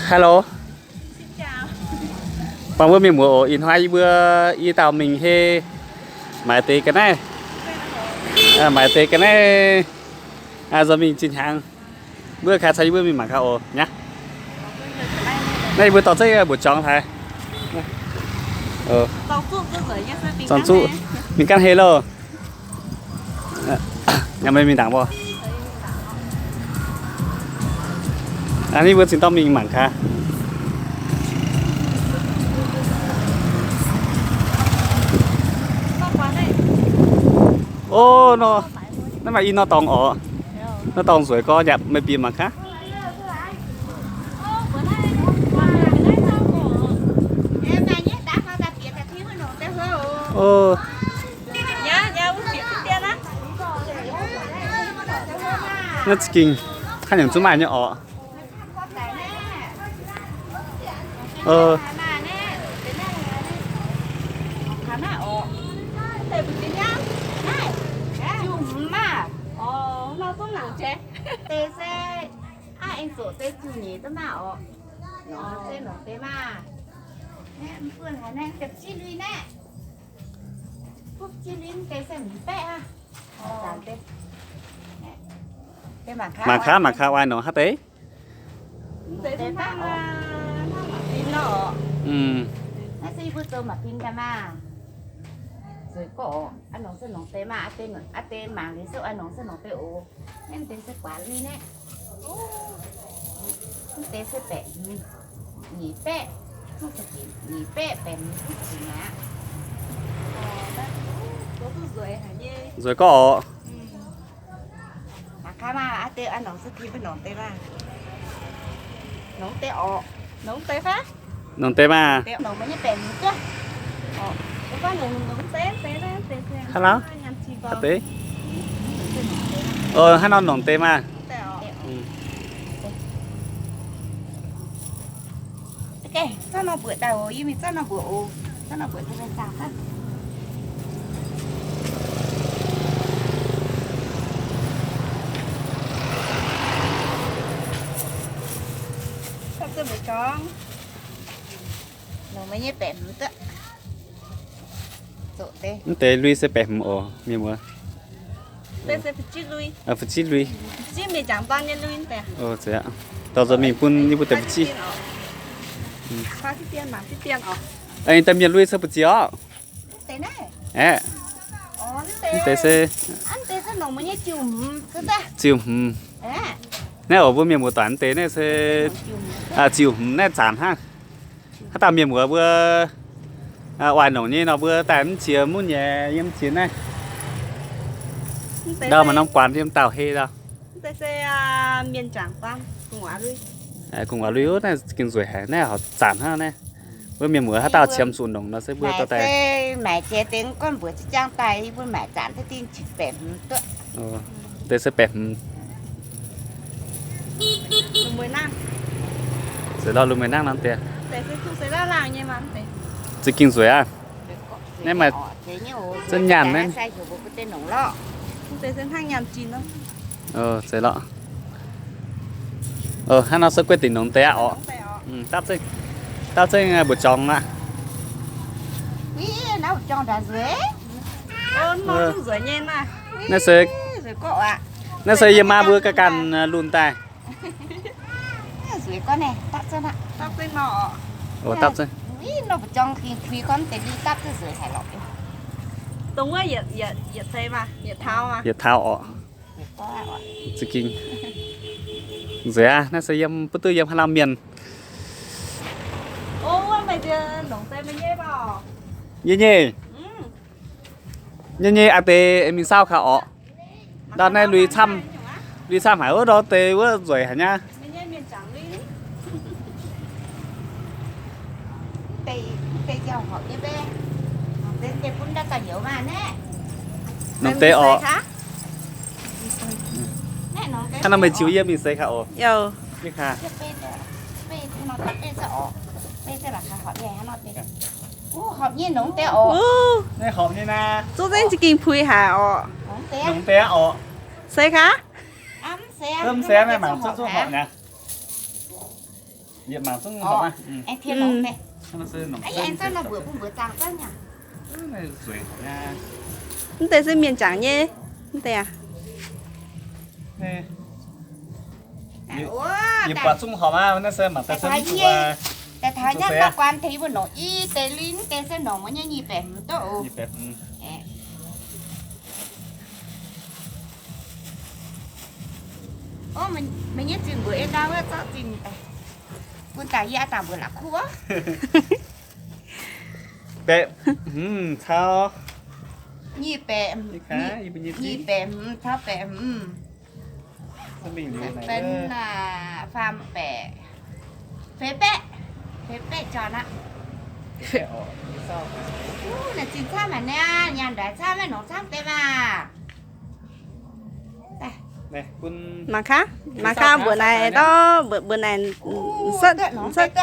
Hello. Buangh mbuo mienh muoz oc. Ih hnoi yie mbuo i dauh mingh hei maaiz deix ga'naaiv. Maaiz deix ga'naaiv nzunc mingh zinh hnyangx. Mbuo kaaix caux yie mbuo mingh mangc gaax oc. Naaiv yie mbuo dorh zeiv mbuoqc jorngx haic. Mingh gaanv hei loh. Meih mingh ndaangc mbuo. Aa, ninh mbuo cingx dorh mingh mangc gaax. O, naaiv maaih i norm dorngx oc. Norm dorngx nzueic gorx, yaac meih bieqc mangc gaax. Naaiv za'gengh haaix nyungc zungv maaih nyei oc. Mangc gaax, mangc gaax, oix nongc haaix deix? Naaiv se yie mbuo zoux mangc bin daaih maah. Zueiz gorx, aa nongc se nongc deix maah. Aa deix mangc liuz se aa nongc se nongc deix oc. Naaiv deix se guaax lui naaiv. Mv deix se baeqc hmz, nyic baeqv, nyic baeqv baeqc hmz duqv ziqc aqv. Nzueic gorx oc. Mangc gaax maah, aa deix aa nongc se tim mv nongc deix maah. Nongc deix oc. Nongc deix fai? Nongc deix maah. Hello. Aa deix. Haaix nor nongc deix maah. Mv deix lui se baeqc hmz oc, mienh muoz. Fu'jueiv lui. Dorh nzuonx mingh bun yie mbuo deix fu'jueiv. Da'mienh lui se fu'jueiv oc. Aeqv, mv deix se ziux hmz. Naaiv oc, mbuo mienh muoz-doic, mv deix naaiv se ziux hmz naaiv zanc hnangv. Haaix dauh mienh muoz mbuo oix nongc nyei nor, mbuo daaih mv qiex mv nyei yiem qiex naaiv. Ndau maaih norm guanx yiem dauh hei ndau. Gu'nguaaz lui naaiv gengh nzueic haic, naaiv horpc zanc hnangv naaiv. Mbuo mienh muoz haaix dauh qiemx zuqc nongc nor se mbuo dorh daaih. Maaic jiex deix gorngv mbuox ziex jaang daaih, yie mbuo maaic zanc deix dinh baeqc hmz duqv. Deix se baeqc hmz. Zeiz lorqc, lungh mueiz nangv nor deix. Za'gengh nzueic aqv. Naaiv maaih zunv nyaanh naaiv. Zeiz lorqc. Hnangv nor se guei dingc nongc deix aqv oc. Dapv zengv mbuoqc jorngx aqv. Naaiv se, naaiv se yie maa mbuo ganh ganh lunh daaih. Dapv zengv. Yietc taux oc. Za'gengh nzueic aqv. Naaiv se yiem, mv duqv yiem haaix lamh mienh. Yie nyei, yie nyei aa deix mingh saauv kaux orqc. Ndau naaiv lui camv, lui camv haic wuov, ndau deix wuov nzueic haic nyei. Nongc deix orqc. Hnangv nor meih ziux yie mingh seix kaux orqc. Naaiv horpc nyei naaiv. Zungv zengv za'gengh puix haic orqc. Nongc deix orqc. Seix kaux? Mv seix naaiv mangc zungv horpc nyei. Mv deix se mienh jangc nyei. Mv deix aac? Yie buatc zungv horpc aqv, naaiv se mangc daaih se mv zuqc. Daaih taux nyei mv guan tengx mbuo nongc i deix li, mv deix se nongc mbuo nyei nyic baeqv hmz duqv oc. Meih nyei zinh mbuoqc ei ndau wuov zorqv zinh daaih bun daaih yie dangh mbuoqc la'kuqv. Baeqv hmz cau. Nyic baeqv, nyic baeqv hmz cau baeqv hmz. Benx faam baeqv, feix baeqv, feix baeqv jorn aqv. Naaic zinh camv haic niaa, nyaanh ndaix camv, maiv nongc camv deix maah. Mangc gaax, mangc gaax mbuoqc naaic dorv, mbuoqc naaic setv, setv.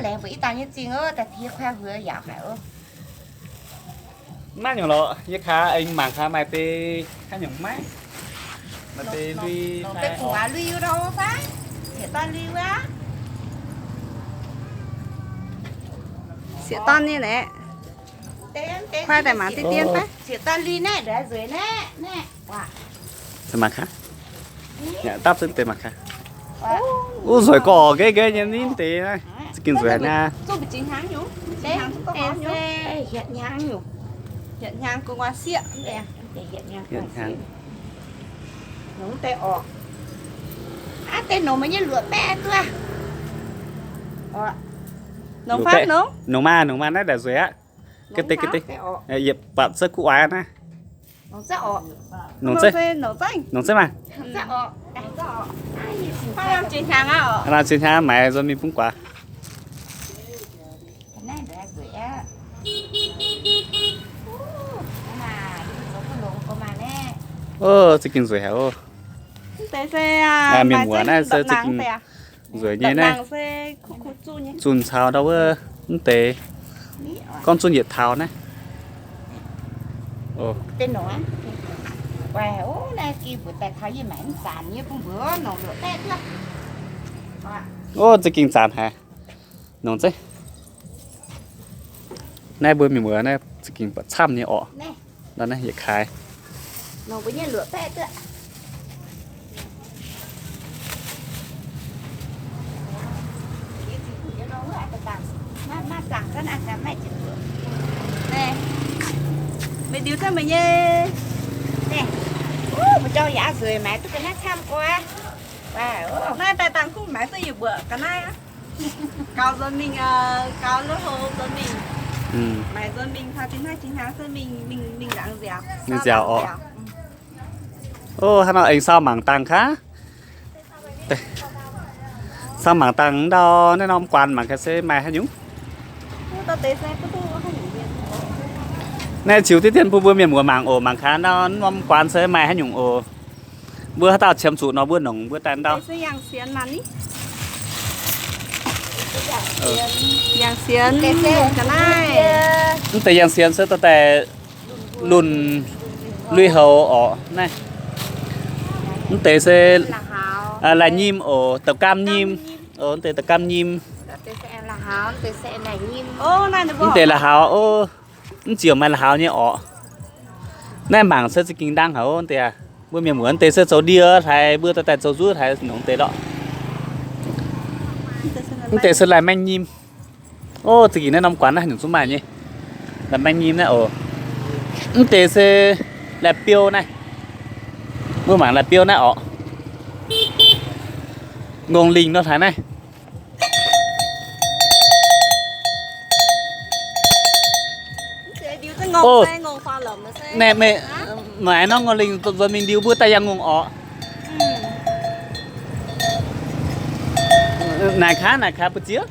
Laengz mbuo i dangh nyei zingh oc, daaih tie kuaaiv huox yaauc haic oc. Maiv nyungc lorqc, yie kaax aengx mangc gaax maaih deix haaix nyungc maiv. Maaih deix lui, deix gu'nguaaz lui wuov fai? Sieqv dorn lui wuov. Sieqv dorn nyei naeqv. Kuaaiv daaih mangc diqv dien fai? Sieqv dorn lui naeqv, nzueic naeqv, naeqv. Mangc gaax. Dapv zunv deix mangc gaax. Wuov nzueic gorqv-orqc nqeiv nqeiv nyei ninh deix naaiv. Za'gengh nzueic haic niaa. Hietc hnyangx, gu'nguaaz sieqv. Hietc hnyangx. Nongc deix orqc. Aav, deix nongc meih nyei luoqc baeqv duqv. Nongc fai nongc? Nongc maah, nongc maah, naaiv ndaangc nzueic aqv. Ga'deix, ga'deix. Yietc buatc se kuv oix naaiv. Nongc zeiv, nongc zeiv maah. Aav, ziex hnyangx maaiz nzuonx mingh bungx guaax. Ov, za'gengh nzueic haic ov. Mienh muoz naaiv se za'gengh nzueic nyei naaiv. Zunh caux ndau wuov mv deix gorngv zunv yietc taux naaiv. Ov, za'gengh zanc haic. Nongc zeiv. Naaiv mbuo mienh muoz naaiv za'gengh buatc camv nyei orqc. Naaiv yietc kaaix. Meih ndiux cuotv meih nyei. Mbuo jauv yaac nzueic, maaiz duqv ga'naaiv camv guai. Naaiv daaih dangh kuv maaiz duqv yietc mbuoqc ga'naaiv aqv. Gaux nzuonx mingh, gaux luov hlo nzuonx mingh. Maaiz nzuonx mingh taux zinh hnangv zinh hnyangx se mingh, mingh, mingh nzangc nziaauc. Mingh nziaauc orqc. Ov, hnangv nor aengx sau mangc dangh kaav. Sau mangc dangh ndau naaiv norm guaan mangc gaax se maaih haaix nyungc. Naaiv ziux diqv dien bun mbuo mienh muoz mangc oc. Mangc gaax ndau norm guaan se maaih haaix nyungc oc. Mbuo haaix dauh qiemx zuqc nor mbuo nongc mbuo daaih ndau. Mv deix yangh sienx se dorh daaih lunh lui-houx orqc naaiv. Mv deix se lai-nyim oc, da'gamv nyim. Mv deix da'gamv nyim. Mv deix la'haux ov. Mv ziouc maaih la'haux nyei orqc. Naaiv mangc se za'gengh ndang haic ov. Mv deix mbuo mienh muoz mv deix se zoux ndie hlaaix, mbuo dorh daaih zoux nzuov hlaaix nongc deix lorqc. Mv deix se lai-maengh nyim. Ov, za'gengh naaiv norm guaan naaiv nyungc zungv maaih nyei. Lai-maengh nyim naaiv oc. Mv deix se lai-biou naaiv. Mbuo mangc lai-biou naaiv orqc. Ngongh lingh nor hlaaix naaiv. Ov, naaiv meih maaiz norm ngongh lingh nzuonx mingh ndiux mbuo daaih yangh ngongh orqc. Naaic kaav, naaic kaav mbu'ziex.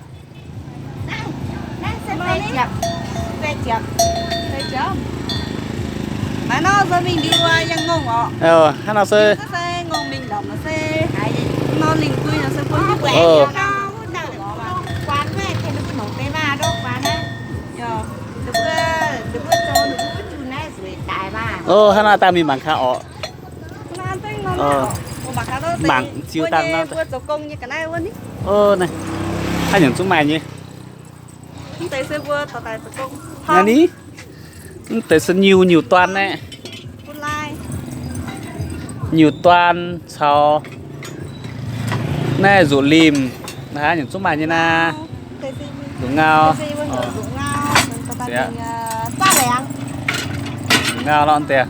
Hnangv nor se, ov, hnangv nor daaih mingh mangc kaav orqc. Mangc ziux dangh nor. Naaiv, haaix nyungc zungv maaih nyei. Naaiv ni, mv deix se nyiuh, nyiuh duan naaiv. Nyiuh duan caux naaiv nzuqc limh, naaiv haaix nyungc zungv maaih nyei naaiv. Nzuqc ngau. Nzuqc ngau lorqc deix.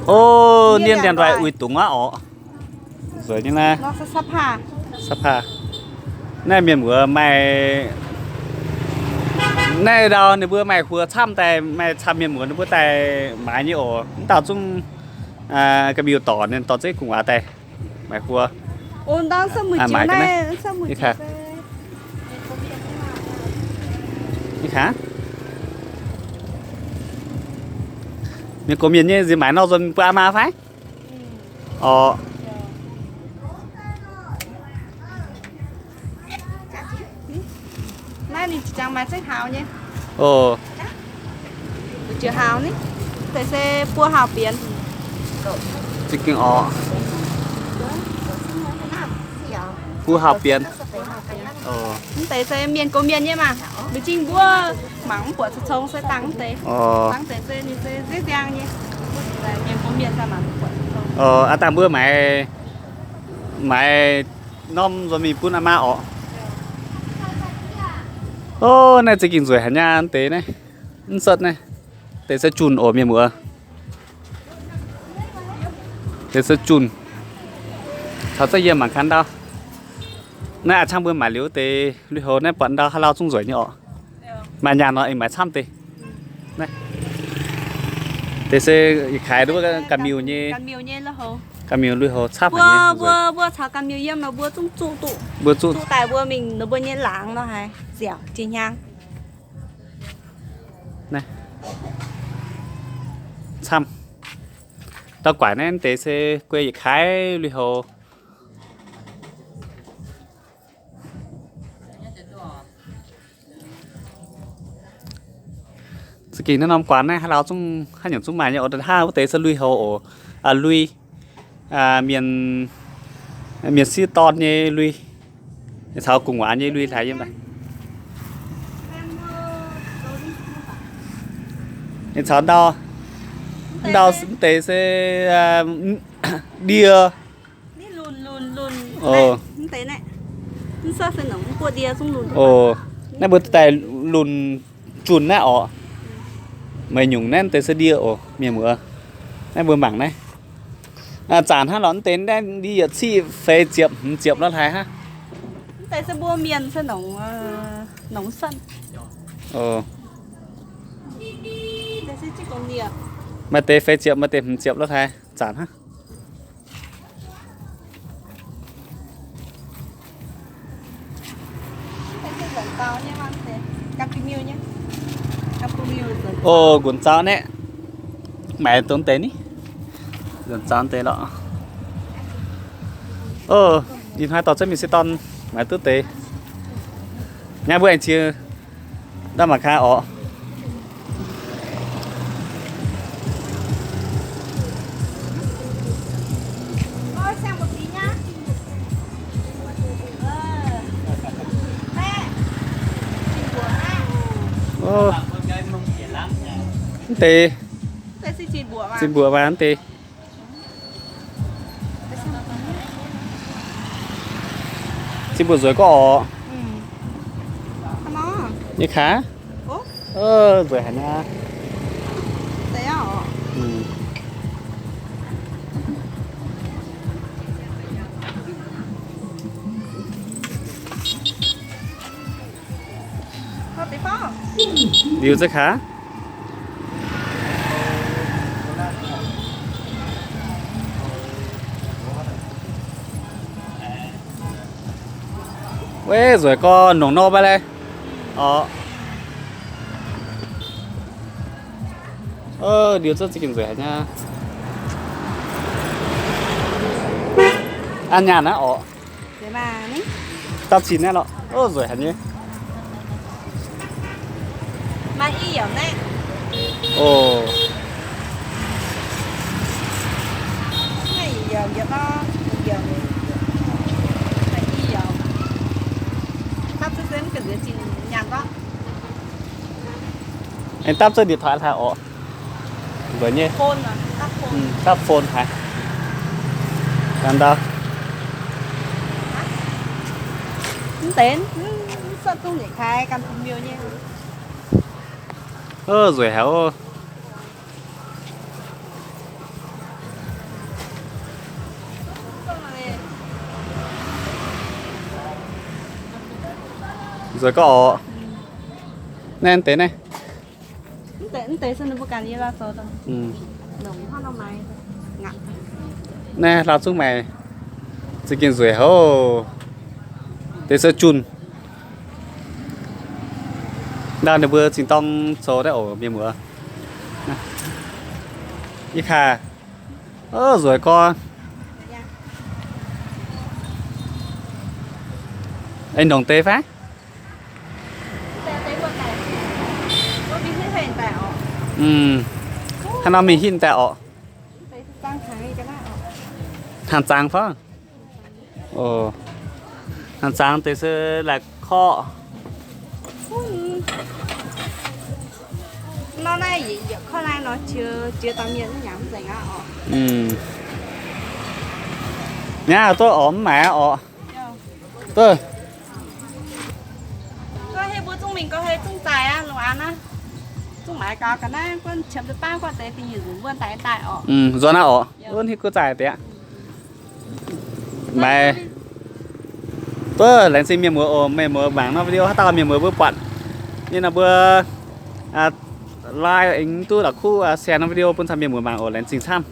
O, ndiev ndiangx-ndoih uix dungz aqv orqc. Nzueic nyei naaiv. Sap paa. Naaiv mienh muoz maaih, naaiv ndau ninh mbuo maaih huox camv daaih, maaih camv mienh muoz ninh mbuo daaih maaiz nyei oc. Mv dauh zungv ga'miuh dorc, ninh dorh zengv gu'nguaaz daaih maaiz huox. Mienh gox mienh nyei nziex maaiz nor nzuonx mbuo aa maa fai? Orqc. Naaiv ninh jangx maaih zengv hauz nyei. Oc. Jiex hauz ni, deix se buo hauz bienx. Za'gengh orqc. Buo hauz bienx. Mv deix se mienh gox mienh nyei maah. Mbuo zingh mbuov mangc mv buatc cong-cong se dangh mv deix. Dangh deix se ninh se nziang-nziang nyei. Mienh gox mienh se mangc mv buatc cong-cong. Aa, dangh mbuo maaiz, maaiz norm nzuonx mingh bun aa maa orqc. O, naaiv za'gengh nzueic haic nyei deix naaiv. Mv setv naaiv. Deix se junh oc mienh muoz. Deix se junh. Taux zengv yie mangc gaax ndau. Naaiv a'cangv mbuo maaiz liuz deix lui-houx naaiv buatc ndau haaix lauh zungv nzueic nyei orqc. Maaih nyaanh nor aengx maaiz camv deix. Deix se yietc kaaix nduov ga'miuh nyei. Ga'miuh lui-houx camv haic nyei. Mbuo caux ga'miuh yiem nor mbuo zungv zuqv duqv. Mbuo zuqv daaih mbuo mingh nor mbuo nyei laangz nor haiz ziouc jiex hnyangx. Naaiv camv. Ndau guaaic naaiv deix se guei yietc kaaix lui-houx. Za'gengh naaiv norm guaax naaiv haaix lauh zungv, haaix nyungc zungv maaih nyei oc. Hnangv wuov deix se lui-houx oc. Lui, mienh, mienh sieqv dorn nyei lui, caux gu'nguaaz nyei lui hlaaix yiem naaic. Ninh caux ndau, ndau mv deix se ndie. Naaiv mbuo daaih lunc junh naaiv oc. Meih nyungc naaiv mv deix se ndie oc, mienh muoz. Naaiv mbuo mangc naaiv. Zanc hnangv lorqc, mv deix naaiv ndie yietc ciqv feix ziepc hmz ziepc lorqc hlaaix hnangv. Mv deix se mbuo mienh se nongc sanh. Maaih deix feix ziepc, maaih deix hmz ziepc lorqc hlaaix zanc hnangv. O, nqunc zaux naaiv. Maaiz dongh deix ni. Nqunc zaux deix lorqc. O, ih hnoi dorh zengv mingh se dorn maaiz duqv deix. Nyaah mbuo aengx qiex ndau mangc gaax orqc. Mv deix, zinh mbuoqc maaih mv deix. Zinh mbuoqc nzueic gorqv orqc. Nyei kaax. Nzueic haic nyei. Liuz za'gengh weic nzueic gorngv nongc nor maiv leiz. Orqc. Liuz za'gengh nzueic haic nyei. Aa, nyaanh aqv orqc. Dauh cin naaiv lorqc. Nzueic haic nyei. Oc. Aengx dapv zunv điện thoại hlaax orqc. Nzueic nyei. Dapv phone haic. Gan ndau. Mv deix, mv sortv zungv yietc kaaix gan miu nyei. Nzueic haic oc. Nzueic gorqv orqc. Naaiv deix naaiv. Naaiv hlauv zungv maaih za'gengh nzueic haic. Deix se junh. Ndau ninh mbuo zingh dorng zoux daaih oc mienh muoz. Ih kaax, nzueic gorqv. Aengx nongc deix fai? Hnangv nor mingh hinc daaih orqc. Hnangv zaang fai? Hnangv zaang deix se laaic korqv. Nyaah duqv orqc, mv maaiz orqc. Duqv. Nzuonx naaiv orqc, wuov hiuv duqv zaaic dieqc. Maaih duqv laengz zingh mienh muoz oc. Mienh muoz mangc norm video haaix dauh mienh muoz mbuo buatc nyei nor mbuo like aengx duqv la'kuqv share norm video bun camv mienh muoz mangc oc. Laengz zingh camv.